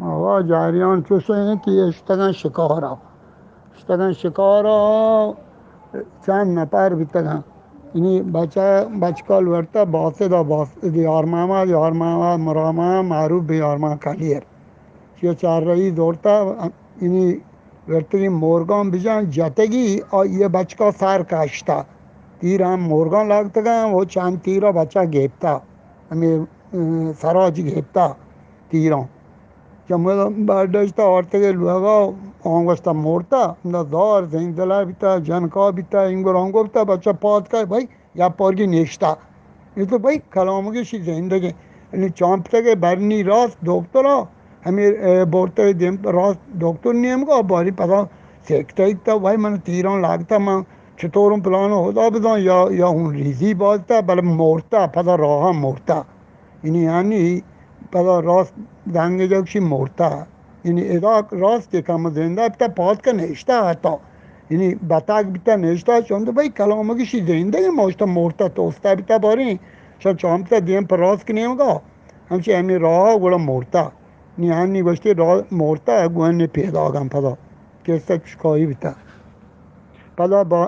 آوا جریان چوش انت کہ اشتگاں شکارا، اشتگاں شکارا، چند نفر بیتگاں. یعنی بچہ، بچکال ورتا باسدا، باس-، یار محمد، یار محمد، مراد محمد، معروف بہ یار محمد کلیر. چیا چار رئی دورتا، یعنی ورتگی مورگان بجان جتگی، آ یہ بچکا سر کشتا. تیر ہم مورگان لگتگاں، وہ چند تیرا بچہ گپتا، ہمیں، اه، سراج گپتا تیران. چہ مدام برداشتہ آرتگ لوگا، آنگوشتہ مورتہ، ہمدا زار زندلہ بیتہ، جنکا بیتہ، اینگو رانگو بیتہ، بچہ پاد کئے بھائی، یا پارگی نشتہ. یہ تو بھائی کلامگی شی زندگی. یعنی چانپتگ برنی راست دکترا، ہمیں، اے، بورتگ دیم راست دکتر نیمگا، باری پدا سیکتہ ایتا، بھائی من تیران لگتہ، من چطورم پلان خدا بدان، یا، یا ہون ریزی بازتہ، بلے مورتہ، پدا راہا مورتہ. یعنی ہنی پدا راست دنگ جا گوشی مورتا. یعنی ادا راست کہ کم زندہ بیتا، پاد کہ نشتا حتی. یعنی بتگ بیتا نشتا، چون تو بھئی کلام گوشی زندہ، ما اشتا مورتا توستا بیتا باریں، شا چانپتا دیم پر راست کنیم گا، ہمچی ہمیں راہ گڑا مورتا. نی ہنی گوشتی راہ مورتا، گوہن پیداگم پدا. کسا چشکایی بیتا. پدا با